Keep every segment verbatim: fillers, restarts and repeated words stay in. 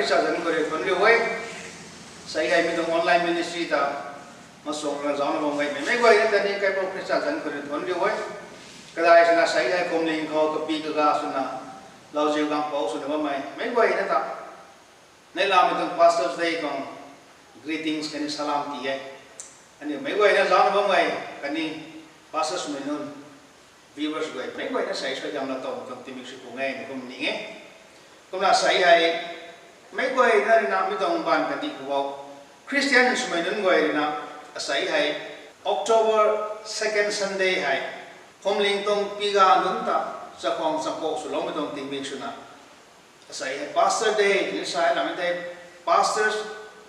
Khrista zanc khou rui thuanc riu e. Sei hei mi tuang online ministry ta masuang rui zaucna bam gaymei meic guayna ta ni kaipouc Khrista zanc khou rui thuanc riu e. Kadai swna sei hei phuamling khou kapi kaga swna, lauziu gangpouc swna bammei meic guayna ta neihlamei tuang Pastors Day tuang greetings khatni salam ti e. Aniu meic guayna zaucna bammei khatni pastors swmei nunc, viewers guay meic guayna sei suaihiam laa tow tuang tingmik sw puni e na kum ning e. Kumna sei hei meic guayna ruina mi tuang baanv kandih khou, Christian swmei nunc guay ruina, asei hei October second Sunday hei phuamling tuang piga nunc ta chakhwang champouc swloumei tuang tingmik swna, asei hei Pastor Day twna sa e, ramei tei Pastors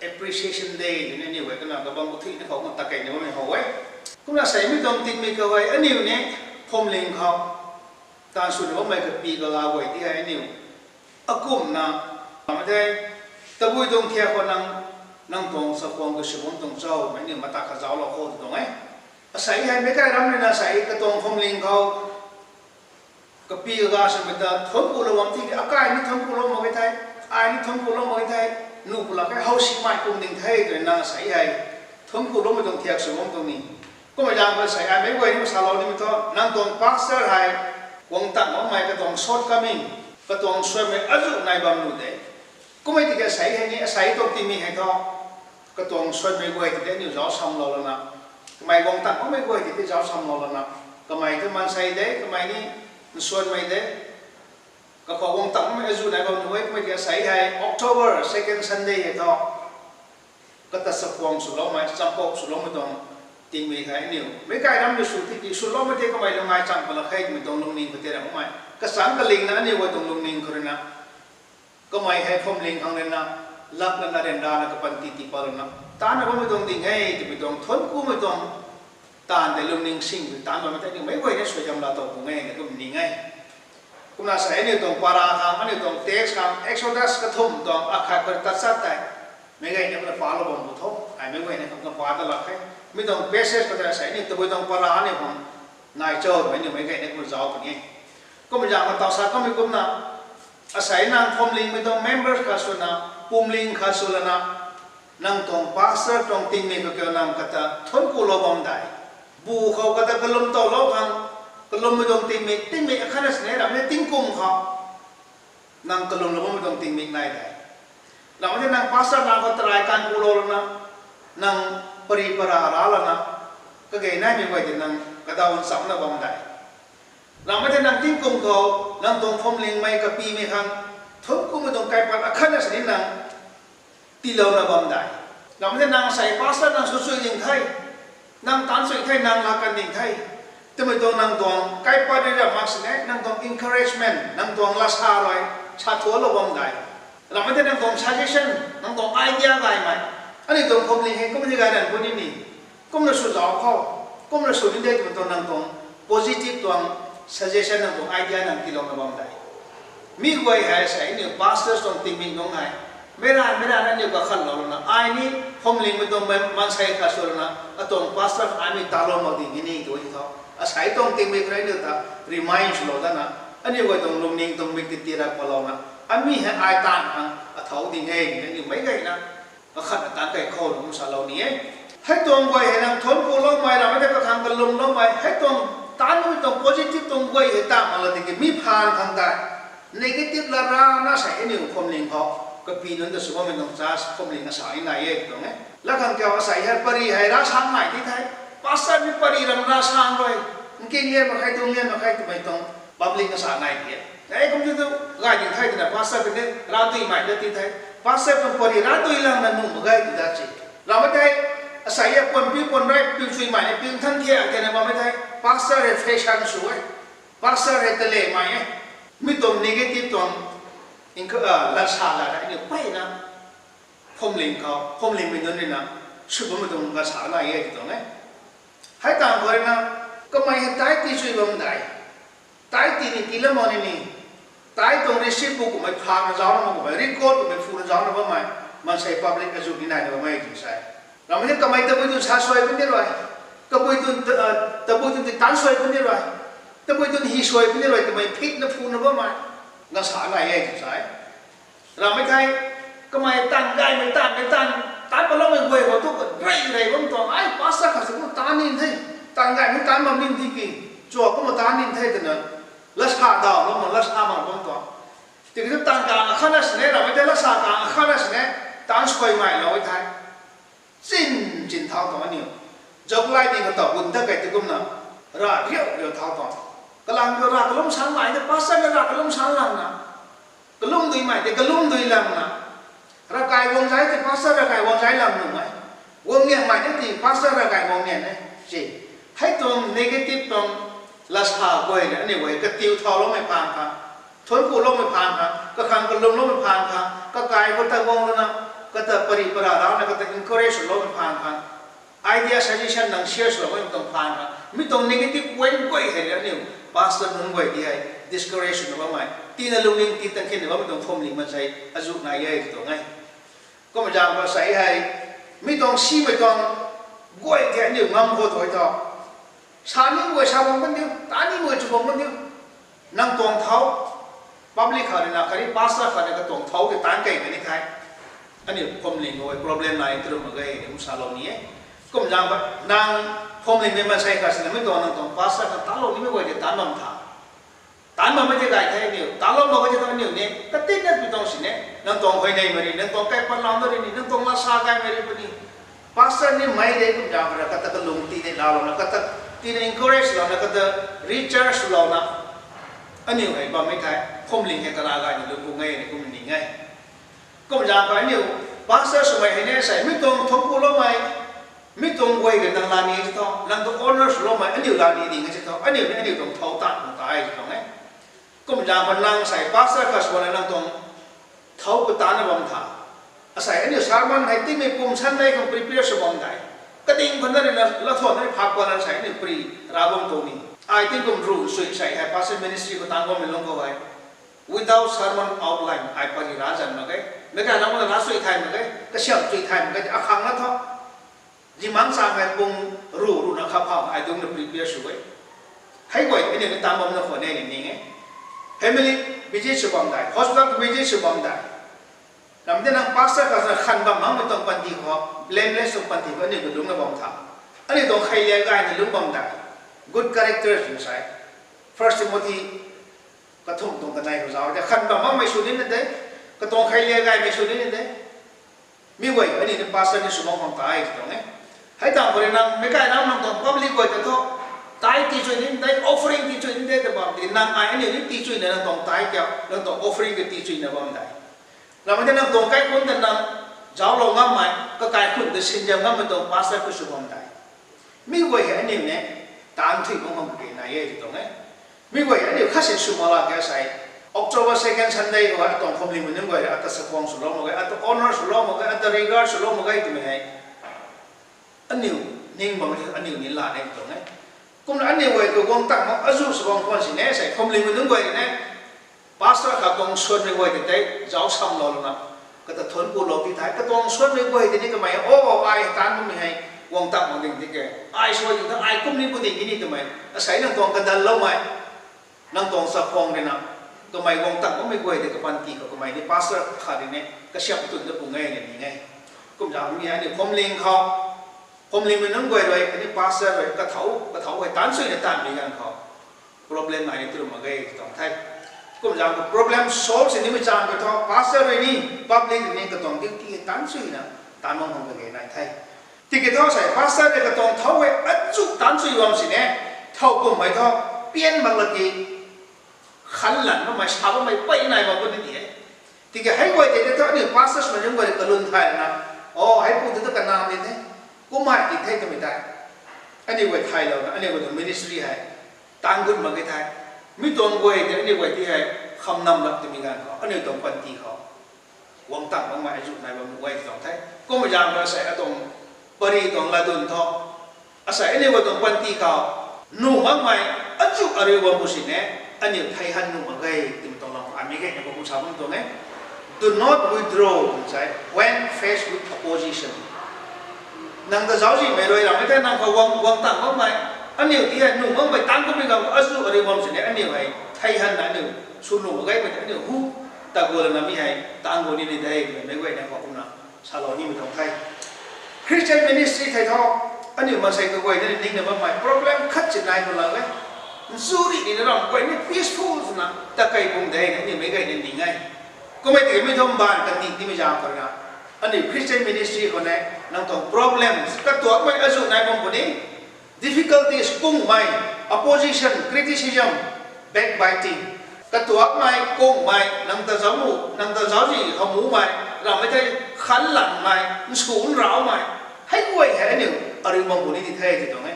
Appreciation Day twna aniu guay kana kabam kathuina khou kumna ta keyna bammei how e. Kumna sei mi tuang tingmik khou hei aniu ni phuamling khou taanv swna bammei kapi kaga guay ti hei aniu akumna, ramei tei tabui tuang thiak khou nang, nang tuang chakhwang kasw bam tuang cho twmei aniu mata kazauclou khou tuang e. Asei hei meic kai ram ruina sei katuang phuamling khou kapi kaga swmei ta thuanc kulou bam tiki, akai ni thuanc kulou mak e thei, ai ni thuanc kulou mak e thei, nuh pula khe how simei kum ding the twna nang asei hei thuanc kuloumei tuang thiak sw bam tuang ni. Kummei zaeng khou sei ai meic guay ni masalou nimei thu, nang tuang pastor hei guang tang bammei katuang shortcoming, katuang suaimei azuh nai bam nuh de. Kummei tiki asei hei ni, asei tuang tingmik hei thu katuang suaimei guay ti tei aniu zauc samlou lana, kamei guang tang bammei guay ti tei zauc samlou lana, kamei tei maansei de, kamei ni nsuanmei de, kakhou guang tang bammei azuh nai bam nuh e. Kummei tiki asei hei October second Sunday hei thu kata chakhwang swloumei, champouc swloumei tuang tingmik hei aniu meic kai ram rui sw tiki swloumei tei kamei lung ai chang pala khe twmei tuang lungning khou tei rammei kachang kalingna aniu guay tuang lungning khou ruina kamei hei phuamling khang ruina lak lana ryanrana kapanty tii pat lana taanna bammei tuang ding e twmei tuang thuanc kumei tuang taanv tei lungning sing taanc bammei tei aniu meic guayna suaihiam laa tow puni e na kum ning e. Kumna sei aniu tuang para khang, aniu tuang text khang, Exodus kathumh tuang akhat khou tat chat tei meic guayna kumna palou bam bu tho, ai meic guayna kumna pa ta lak khe. Mi tuang passage khou tei sei aniu tabui tuang para aniu khang nai cho twmei aniu meic guayna kumna zauc puni e. Kumna zaeng khou taw sa kamei kumna, asei nang phuamlingmei tuang members khat swna, pumling khat sw lana, nang tuang pastor tuang tingmik khou kiu nang kata thuanc kulou bam dei. Bu khou kata kalum towlou khang, kalummei tuang tingmik, tingmik akhatna sini ramei tingkum khou nang kalumlou bammei tuang tingmik nai de. Ramei tei nang pastor nang khou tarai kan kulou lana, nang pari para ra lana, kage naimei guay tei nang kadaw nchamcna bam dei. Ramei tei nang tingkum khou nang tuang phuamlingmei kapimei khang thuanc kumei tuang kaipat akhatna sini nang tiilouna bam dei. Ramei tei nang sei pastor nang sw chui ding the, nang taanc chui the, nang laa kan ding the twmei tuang nang tuang kaipat rui ra mak sini nang tuang encouragement, nang tuang lasa rui sa thualou bam dei. Ramei tei nang tuang suggestion, nang tuang idea gaymei, aniu tuang phuamling hei kum ni gay ran puni ni, kumna sw zauc khou, kumna sw ni de twmei tuang nang tuang positive tuang suggestion, nang tuang idea nang tiilouna bam dei. Mi guay hei sei aniu pastors tuang tingmik nunc hei, meic ra meic ra aniu kakhanlou lana ai ni phuamlingmei tuang maansei khat sw lana, atuang pastor ai ni talou mak ding ni tw tho, asei tuang tingmik rui aniu ta remind swlou dana, aniu guay tuang lungning tuang mik ti tirak palouna, ami hei ai taanv khang athau ding e twmei aniu meic guayna akhatna taanc kai khou na kum salou ni e. Hei tuang guay hei nang thuanc kuloumei, ramei tei kakhang kalumloumei, hei tuang taanmei tuang positive tuang guay hei ta mak la tiki mi phaan khang tei negative lat rana sei aniu phuamling khou kapi nunc ta sw bammei tuang church phuamling asa ni nai e tuang e. Lat khang kiu asei hei pari hei ra sang nai ti the, pastor ni pari ram ra sang rui, nking lian mak khe, tuang lian mak khe twmei tuang public asa nai ti e. Ei kum tu tu gay ding the twna pastor tei ni ra duimei ta ti the. Pastor tuang pari ra dui langna nuh mak ge ti dat se. Ramei tei asei a puan piu puan rai piu chuimei ni piu nthan thiak kena bammei thei pastor hei fashion sw e, pastor hei talemei e. Mi tuang negative tuang lat sa la hei aniu peyna phuamling khou phuamlingmei nunc ruina sw bammei tuang lat sa nai e ti tuang e. Hei tang khou ruina kamei hei tai tii chui bam dei, tai tii ni tii lam mak ni ni, tai tuang receipt bu kummei phakna zaucna bam kummei, record kummei phuna zaucna bammei, maansei public azuh ni naina bammei tw sa e. Ramei tei kamei tabui tuang sa suai puni rui, tabui tuang, tabui tuang ti tan suai puni rui, tabui tuang hi suai puni rui twmei phikna phuna bammei, nang sa nai e tw sa e. Ramei thei Kamei taanv gaymei taanvmei taanv, taanc patloumei guay khou tu rey rey bam tuang, ai pastor khat si kum taanc nin the, taanv gaymei taanc bam nin the ki, chua kumna taanc nin the twna, latsa daw lou ma, latsa mak bam tuang. Tiki tu taanv kang akhatna sini, ramei tei latsa kang akhatna sini, taanc suaimei lou e thei. Chin chin thau tuang aniu. Joklai ni khou ta bun ta kei ti kumna, rav riu riu thau tuang. Kalang tu rav kalum sang mai de, pastor na rav kalum sang langna. Kalum dui mai de, kalum dui langna. Ravkai guang zai ti pastor ravkai guang zai lang nu mai. Guang nian mai de ti pastor ravkai guang nian e. Si. Hei tuang negative tuang latsa guay na aniu guay katiu thau loumei phaan kha. Thuanc ku loumei phaan kha, kakhang kalum loumei phaan kha, kakai khou ta guang lana, kata pari para rana, kata encourage loumei phaan kha, idea suggestion nang share swloumei tuang phaan kha, mi tuang negative point guay hei aniu pastor nunc guay di hei discourage swna bammei, tina lungning ti tang khin na bammei tuang phwamling maansei azuh nai e tuang e. Kumna zaeng khou sei hei, mi tuang simei tuang guay ti aniu ngam khou thu tho. Sa ni guay sa bam kan diu, ta ni guay chu bam kan diu. Nang tuang thau, public khat rui na khatni pastor khat rui katuang thau tei taanc kei kani thei, aniu phwamling khou problem nai tw ru mak ge, kum salou ni e. Kum zaeng khou nang phwamlingmei maansei khat sini mi tuang nang tuang pastor khat taanlou nimei guay tei taanc bam tha. Taanc bammei tei gay the aniu, taanc lou mak ge ti tuang aniu ni, katinna pi tuang sini, nang tuang huayney mari, nang tuang kaipat lam na ri ni, nang tuang latsa gaymei ri puni. Pastor ni mei de kum zaeng khou ra, kata kalung ti ni laalouna, kata tina encourage louna, kata recharge louna, aniu hei bammei thei, phwamling hei kara gay ni lung ku nge ni kum ni nge. Kum zaeng khou aniu pastor swmei hei ni sei, mi tuang thuanc ku loumei, mi tuang guay ka nang lani ti thu, nang tuang honor swloumei aniu lani ding e ti thu, aniu ni aniu tuang thau taanv tuang ta e ti tuang e. Kum zaeng khou nang sei pastor khat sw na nang tuang thau khou taanc na bam tha. Asei aniu sermon hei tingmei pum Sunday khang prepare sw bam dai. Kading khou na rui na lathuan na rui phak pa na sei aniu pri ra bam tuang ni. Ai tingkum ru sui sei hei pastor ministry khou taanc bammei lung khou hei, without sermon outline ai pari ra zan mak ge. Meic kai nang na ra sui thay mak ge, kasiam sui thay mak ge, akhang na thu. Zimang sa hei pum ru ru na kha phau ai dungc na prepare sw e. Hei guay aniu ni taanc bam na khwan e ni ning e. Family visit sw bam dai, hospital visit sw bam dai. Ram de nang pastor khat na khan bam makmei tuang panty khou, blameless tuang panty khou aniu ka lungc na bam tha. Aniu tuang kheiliak gayna lungc bam dai. Good characters tw sei. First Timothy kathumh tuang kanei khou zauc de, khan bam makmei sw ni na de, katuang kheiliak gaymei sw ni na de. Mi guay aniu ni pastor ni sw bam khang ta e ti tuang e. Hei tang khou rui nang meic kai nang nang tuang public guay ta thu, tithe tii chuy ni de, offering tii chuy ni de ta bam di, nang ai aniu ni tii chuy na nang tuang tithe kiu, nang tuang offering ka tii chuy na bam dai. Ramei tei nang tuang kaikhunc ta nang zauclou ngammei, kakaikhunc ta sinzam ngammei tuang pastor khou sw bam dai. Mi guay hei aniu ni taanc thuy bam khang kage nai e ti tuang e. Mi guay aniu khat si sw mak la ke sei, October second Sunday khou atuang phwamlingmei nunc guay ata chakhwang swlou mak ge, ata honor swlou mak ge, ata regard swlou mak ge twmei hei aniu ning bam e, aniu ni la e ti tuang e. Kumna aniu guay tu guang tang mak azuh sw bam khwan sini sei phwamlingmei nunc guay ni pastor khat tuang suanmei guay tei tei zauc samlou lana, kata thuanc kulou ti thei, katuang suanmei guay tei ni kamei, o, ai taanc bammei hei guang tang mak ding di ke, ai suai ding tha, ai kum ni pu ding ni twmei, asei nang tuang kadalloumei, nang tuang chakhwang rui na, kamei guang tang bammei guay tei kapanty khou kamei ni pastor khat rui ni kasiam tun da pu nge ni ni nge. Kum zaeng mi aniu phwamling khou, phwamlingmei nunc guay rui khatni pastor rui kathau kathau hei taanc chuy na taanvmei ganv khou problem nai ni tw ru mak ge ti tuang the. Kum zaeng khou problem solve sw nimei chaeng khou thu pastor rui ni, public rui ni katuang duty hei taanc chuy na taanv bam khang kage nai the. Tiki thu sei pastor rui katuang thau hei azuh taanc chuy bam sini, thowkumhmei thu pian mak la ki, khan lan bammei sa bammei pey nai bam pu ni ni e. Tiki hei guay tei tei thu aniu pastor swmei nunc guay kalun thay na, o, hei pu tei thu kanam ni the, kummei ti the twmei tei aniu guay thaylouna aniu guay tuang ministry hei taanc gut mak ge thei, mi tuang guay tei aniu guay ti hei kham nam lak twmei ganv khou aniu tuang panty khou guang tang makmei azuh nai bam nuh e ti tuang the. Kumna zaeng khou sei atuang pari tuang latdyn thu, asei aniu guay tuang panty khou nuh makmei azuh ariu bam pu sini, aniu thei han nuh mak ge twmei tuang lam amei ge na kum sa bam tuang e. Do not withdraw, twna sa e, when faced with opposition. Nang ta zauczihmei rui ramei tei nang khou guang guang tang makmei, aniu ti hei nuh makmei taanc kummei ganv khou azuh ariu bam sini aniu hei thei han na aniu sw nuh mak ge mei tei aniu hu Taguanna mi hei, taanv gu ni ni de, mei guayna khou kumna, salou nimei tuang the. Christian ministry thei thu, aniu maansei kaguayna ni ningna bammei problem khat si nai pu lak e. Nzuri ni na ram guay ni peaceful swna, ta kei bung de, aniu meic guayna ning e. Kummei tiki mi thu mbaanv kandih nimei zaeng khou rui na, aniu Christian ministry khou ne, nang tuang problems, katuakmei azuh nai bam puni, difficulties kungmei, opposition, criticism, backbiting, katuakmei kungmei, nang ta zauc mu, nang ta zauczi khou mumei, rammei thei khanlanmei, nsu nraumei, hei guay hei aniu ariu bam puni di the ti tuang e.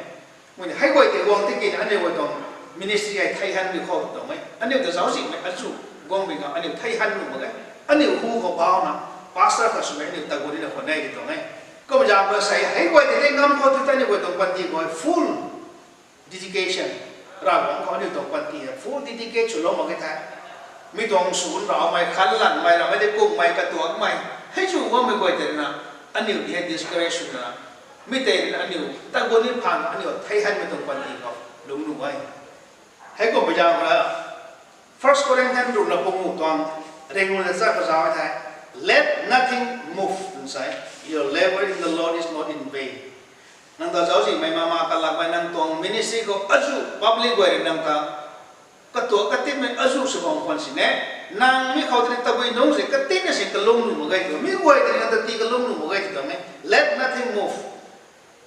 Mei hei guay tei guang tiki na aniu guay tuang ministry hei thei han ni khou tuang e. Aniu ta zauczihmei azuh guangmei khang aniu thei han nuh mak ge. Aniu hu khou bauna, pastor khat swmei aniu taguan nina khwan e ti tuang e. Kumzaeng khou sei hei guay tei tei ngam khou tu ta aniu guay tuang panty khou full dedication. Ravguangc khou aniu tuang panty hei full dedicate swlou mak ge the. Mi tuang nsu nraumei, khanlanmei, rammei tei kungmei, katuakmei, hei zu guangmei guay tei na, aniu di hei discourage swna, mi tei na aniu taguan ni phaan aniu thei hanmei tuang panty khou lungc nuh e. Hei kummei zaeng khou na, First Corinthians ruhna panguh tuang, ringna cha kazauc e the, let nothing move, twna sa e, your labor in the Lord is not in vain. Nang ta zauczihmei mama kalakmei nang tuang ministry khou azuh public guay rui nang ta katuak katipmei azuh sw bam khwan sini, nang mi khou tei tabui nungc si katipna si kalung nuh mak ge tu, mi guay tei nang ta tii kalung nuh mak ge ti tuang e, let nothing move.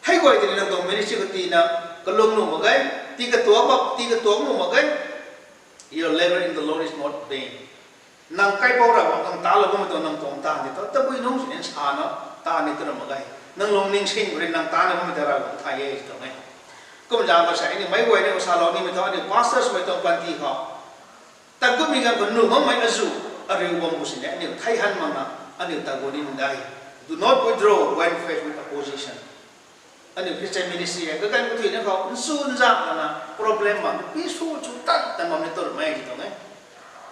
Hei guay tei nang tuang ministry khou tiina kalung nuh mak ge, tii katuak mak, tii katuak nuh mak ge. Your labor in the Lord is not vain. Nang kaipouc Ravguangc khang talou bammei tuang nang tuang taanv tei thu tabui nungc sini sana, taanv ni twna mak ge. Nang lungning sin khou rui nang taanv bammei ta Ravguangc thay e ti tuang e. Kumzaeng khou sei aniu meic guay ni salou nimei thu aniu pastors mei tuang panty khou taguanmei ganv khou nuh makmei azuh, ariu bam khou sini aniu thei han makna, aniu taguan ni de. Do not withdraw when faced with opposition. Aniu Christian ministry hei kaganv kathuina khou nsu nzak lana problem bam, peaceful chu tan tan bam ni twmei ti tuang e.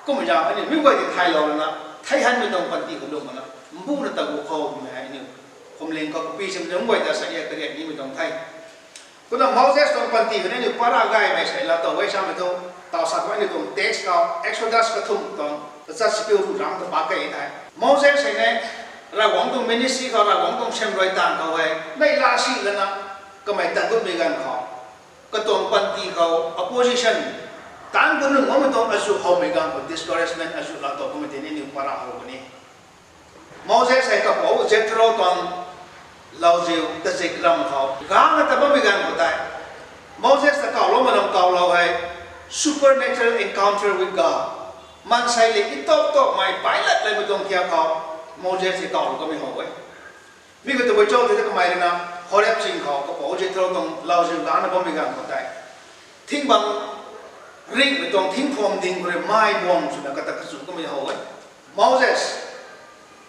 Kumzaeng aniu mi guay tei thaylou lana, thei hanmei tuang panty khou lung makna, mbuna tagu khou twmei hei aniu phuamling khou kapi simei nunc guay ta sa e karian nimei tuang the. Kumna Moses tuang panty khou ni aniu para gaymei sei laa tow e samei thu, taw sa khou aniu tuang text khou Exodus kathumh tuang tachat sikiu ruh rang ta pak key the. Moses hei ne, Ravguangc tuang ministry khou, Ravguangc tuang siamruai taanv khou hei neihla si lana, kamei taguanmei ganv khou, katuang panty khou opposition, taanv gu nuh makmei tuang azuh howmei ganv khou discouragement azuh laa tow kummei tei ni aniu para how puni. Moses hei kapouc Jethro tuang lauziu tazik ram khou gangna ta bammei ganv khou tei, Moses ta kawloumei lam kawlou hei supernatural encounter with God. Maansei le itop topmei pailat leymei tuang thiak khou Moses hei kawlou kamei how e. Mi khou tabui cho tei ta kamei rui na Horeb ching khou kapouc Jethro tuang lauziu gangna bammei ganv khou tei, thing bang ringhmei tuang thingphuam ding khou rui mei buang swna kata kachu kamei how e. Moses,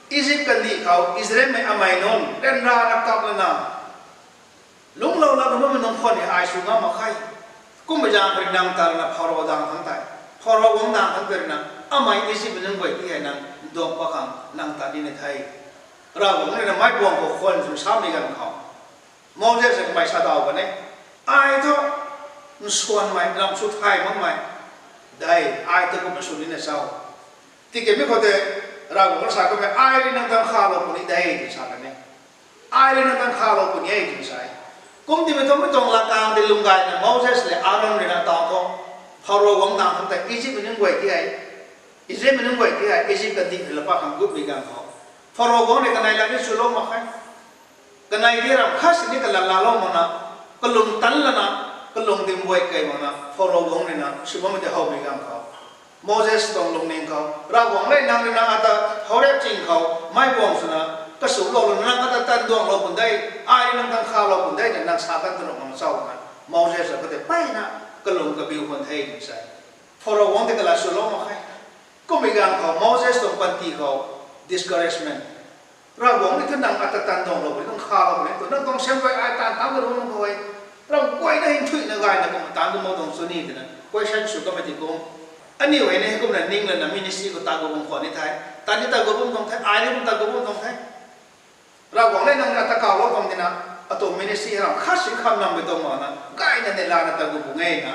Egypt kandih khou Israelmei amei nunc ryanrana kap lana, lungclou lana bammei nunc khwan ni ai sw ngam mak khe. Kummei zaeng khou rui nang ta rui na Pharaoh daeng khang tei, Pharaoh guangc daeng khang tei rui na, amei Egyptmei nunc guay ti hei nang nduang pat khang nang ta ni na the. Ravguangc rui na mei buang khou khwan sw samei ganv khou, Moses rui kamei sa daw kan e, ai thu nsuanmei, lam sw thay makmei de, ai ta kumna sw nina cho? Tiki mi khou tei Ravguangc rui sa kamei, ai rui nang tang khalou puni de, ti sa kan e. Ai rui nang tang khalou puni e, ti sa e. Kumtimei thu mi tuang latkaeng tei lung gayna Moses le Aaron rui na taw thu, Pharaoh guangc daeng khang tei Egyptmei nunc guay ti hei, Israelmei nunc guay ti hei Egypt kandih khou laa pat khang gutmei ganv khou, Pharaoh guangc rui kanei lat ni swlou mak khe. Kanei ti ram khat sini kalat laalou makna, kalung tan lana, kalung dim guay key makna Pharaoh guangc rui na sw bammei tei howmei ganv khou, Moses tuang lungning khou, Ravguangc le, nang rui na ata Horeb ching khou mei buang swna, kaswlou lana nang ata tan duanglou pun de, ai rui nang tang khalou pun de, twna nang sa kan twna mak cho na, Moses rui khou tei mpeyna kalung kabiu khwan the, twna sa e. Pharaoh guangc tei kalat swlou mak khe. Kummei ganv khou Moses tuang panty khou discouragement. Ravguangc ni thu nang ata tan duanglou puni, nang khalou puni, tu nang tuang siamruai ai taanv taanc kalung khou e, ram guayna hinthuihna gayna kumna taanc kalung tuang sw ni, twna question sw kamei ti kum. Aniu hei ni kumna ning lana ministry khou tagu bam khwan ni the, tan ni tagu bam tuang the, ai ni kum tagu bam tuang the. Ravguangc le, nang ata kawlou tuang tina, atuang ministry ram khat si kham nammei tuang makna gayna neihla lana tagu bam e na,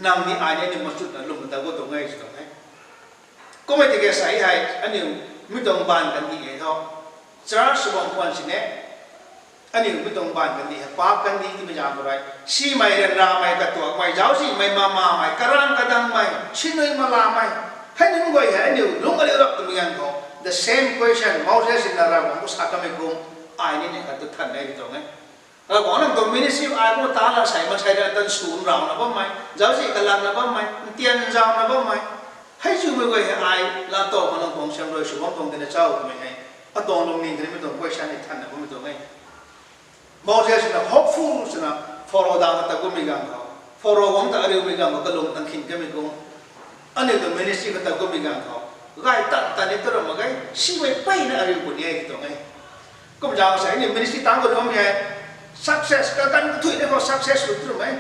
nang ni ai ni ni machutna lwmna tagu tuang e sw tuang the. Kummei tiki sei hei aniu mi tuang baanv kandih hei tho, church bang khwan sini, aniu mi tuang baanv kandih hei paap kandih timei zaeng khou rui, simei ryanramei katuakmei, zauczihmei, mamamei, karang kadangmei, sinui malamei, hei nunc guay hei aniu lungc aliu rap twmei ganv khou the same question Moses na Ravguangc khou sa kamei kum, ai ni ni khat tu than e tuang e. Ravguangc nang tuang ministry ai kum ta la sei maansei ta tan swn rauna bammei, zauczih kalangna bammei, ntian zauna bammei, hei zumei guay hei ai laa tow khou nang tuang siam rui sw bam tuang tina cho twmei hei, atuang lungning khatni mi tuang question ni thanna bammei tuang e. Moses na hopeful swna Pharaoh dang kata gummei ganv khou, Pharaoh guangc ta ariumei ganv khou kalung tang khin kamei kum, aniu tuang ministry kata gummei ganv khou, gay tat ta ni tu ra mak ge, simei peyna ariu puni e tuang e. Kum zaeng sei aniu ministry tang khou bammei hei, success kaganv kathuina khou success lu tu ra mak e.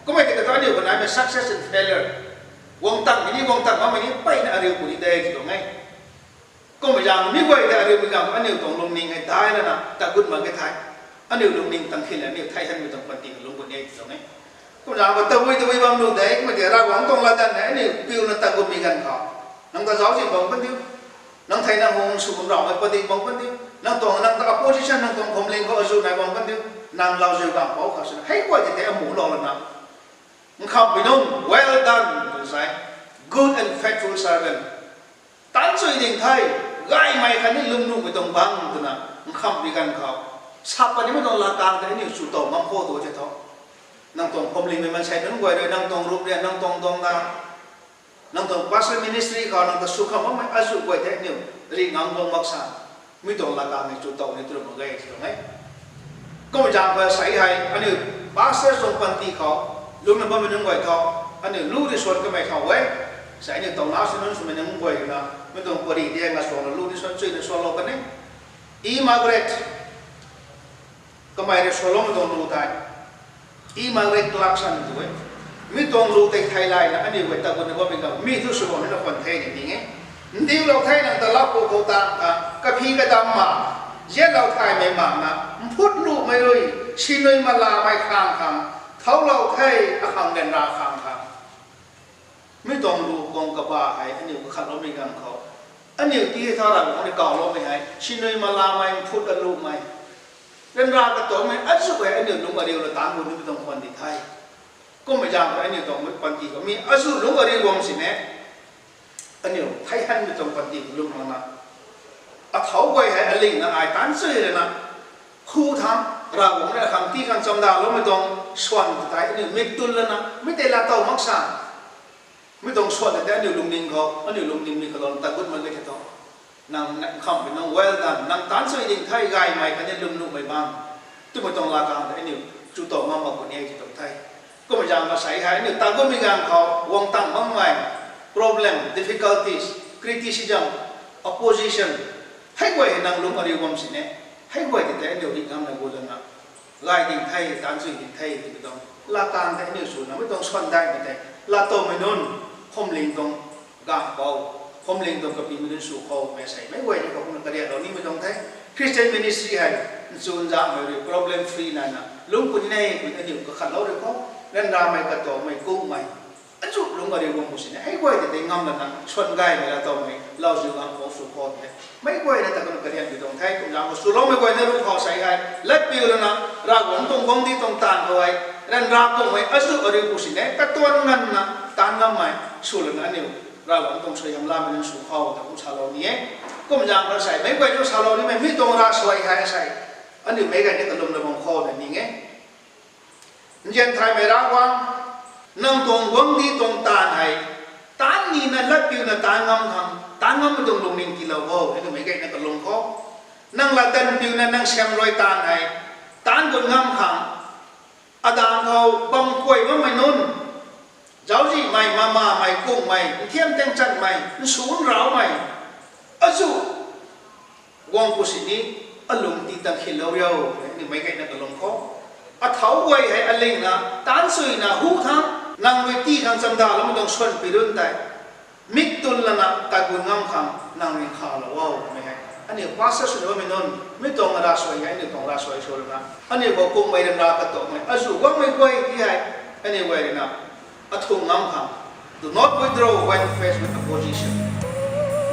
Kummei tiki kata aniu kanaimei success and failure, guang tang ni guang tang bammei ni peyna ariu puni de tuang e. Kummei zaeng mi guay ta ariumei ganv aniu tuang lungning hei dai lana ta gut mak ge thei, aniu lungning tang khin la aniu thei hanmei tuang panty khou lungc gut ni e tuang e. Kum zaeng khou tabui tabui bam lu de, kummei tiki Ravguangc tuang latdanv hei aniu piuna ta gutmei ganv khou, nang ta zauczih bang pan diu, nang theina hung sw kum raumei padik bang pan diu, nang tuang nang ta opposition nang tuang phuamling khou azuh nai bang pan diu, nang lauziu ganv pou khou swna hei guay tei tei amu lou lana, nkhamhpui nunc, well done, tw sa e, good and faithful servant. Taanc chuy ding the, gaymei khatni lwmnuhmei tuang bangc twna, nkhamhpui ganv khou, sa patnimei tuang latkaeng tei aniu chu tow ngam khou tu the tho. Nang tuang phuamlingmei maansei nunc guay rui, nang tuang rup rian, nang tuang duangna, nang tuang pastor ministry khou nang ta sw kham bammei azuh guay tei aniu rih ngam guang mak sa, mi tuang latkaeng ni chu tow ni tu ra mak ge tuang e. Kummei zaeng khou sei hei aniu pastor tuang panty khou lungna bammei nunc guay tho, aniu lu ri suan kamei khou e, sei aniu tawna sw nunc swmei nunc guay na, mi tuang pari di nga suanna lu ri suan chuina suanlou kan e. E Margaret, kamei rui suanloumei tuang lu tei, E Margaret Clarkson tu e. Mi tuang lu tei theilayna aniu guay ta gutna bammei ganv mi thu sw bam nina khwan the ni ning e. Ndiulou the nang ta lau khou khou ta, kaphi kadam ma, zianlou thaymei makna, mphut luhmei rui, sinui malamei khang khang, thoulou the, akhang ryanra khang khang. Mi tuang lu kuang kaba hei aniu kakhatloumei ganv khou, aniu ti hei tha Ravguangc rui kawloumei hei sinui malamei, mphut aluhmei, ryanra katuakmei azuh hei aniu lungc ariu la taanc gu nimei tuang khwan di the. Kummei zaeng khou aniu tuang panty khou mi azuh lungc ariu guang sini, aniu thei hanmei tuang panty khou lungc makna, athau guay hei alingna ai taanc chuy lana, hu thangc, Ravguangc rui akhang ti khang chamdaloumei tuang swan ta tei aniu mik tun lana mi tei laa tow mak sa, mi tuang swan ta tei aniu lungning khou, aniu lungning mi khou lou ta gut mak ge the tho. Nang nkhamhpui nunc, well done, nang taanc chuy ding the, gaymei khatni lwmnuhmei bangc, twmei tuang latkaeng tei aniu chu tow ngam mak puni e ti tuang the. Kummei zaeng ma sei hei aniu ta gutmei ganv khou guang tang makmei problem, difficulties, criticism, opposition, hei guay hei nang lungc ariu bam sini, hei guay tei tei aniu rih ngamna gu lana, gay ding the, taanc chuy ding the twmei tuang latkaeng tei aniu swna mi tuang swan daihmei tei, laa towmei nunc, phuamling tuang ganv pou, phuamling tuang kapimei nunc sw khou mei sei meic guay ni khou kumna kariatlou nimei tuang the. Christian ministry hei nchunzanhmei rui problem free naina lungc puni e, puni aniu kakhatlou rui khou, ryanramei katuakmei kummei, azuh lungc ariu guang pu sini hei guay tei tei ngam lana swan gaymei laa towmei lauziu ganv khou sw khou the. Meic guay na ta kumna kariatmei tuang the. Kum zaeng khou swloumei guay na ru khou sei hei latpiu lana, Ravguangc tuang guangcdic tuang taanv khou hei ryanra kummei azuh ariu pu sini katuan nganvna taanc ngammei sw lana aniu Ravguangc tuang suaihiam lamei nunc sw khou ta kum salou ni e. Kum zaeng khou sei meic guay na salou nimei mi tuang ravsuai hei sei aniu meic guay ni kalumna bam khou na ning e. Nzian thaymei Ravguangc, nang tuang guangcdic tuang taanv hei taanc nina latpiuna taanc ngam khang, taanc ngammei tuang lungning tiilou o, hei twmei gayna kalum khou. Nang latdanv piuna nang siam rui taanv hei taanc gut ngam khang, adaeng khou bam kuay bammei nunc, zauczihmei, mamamei, kungmei, nthiam tengchanmei, nsu nraumei, azuh guang pu sini alung ti tang khinlou riu, hei twmei gayna kalum khou. Athau guay hei alingna, taanc chuina hu thangc, nang rui ti khang chamdaloumei tuang swan pi run tei mik tun lana tat gut ngam khang nang rui khalou o, twmei hei aniu pastor swna bammei nunc mi tuang ravsuai hei aniu tuang ravsuai sw lana, aniu khou kummei ryanra katuakmei azuh guangmei guay ti hei aniu guay ruina athung ngam khang, do not withdraw when faced with opposition.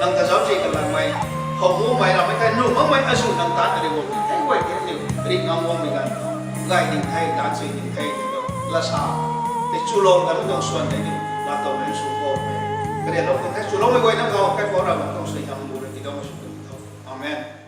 Nang ta zauc si kalanmei, how mumei rammei tei nuh makmei azu nang taan ri guang the guay the ni, ri ngam guangmei ganv, gay ding the, taan sui ding the, lasa, tei chulou kanmei tuang suan tei ni, laatow mei sw khou, karianlou khou the, chuloumei guay nang khou, kaipouc Ravguangc tuang suaihiam lu ra tiiloumei sw khou. Amen.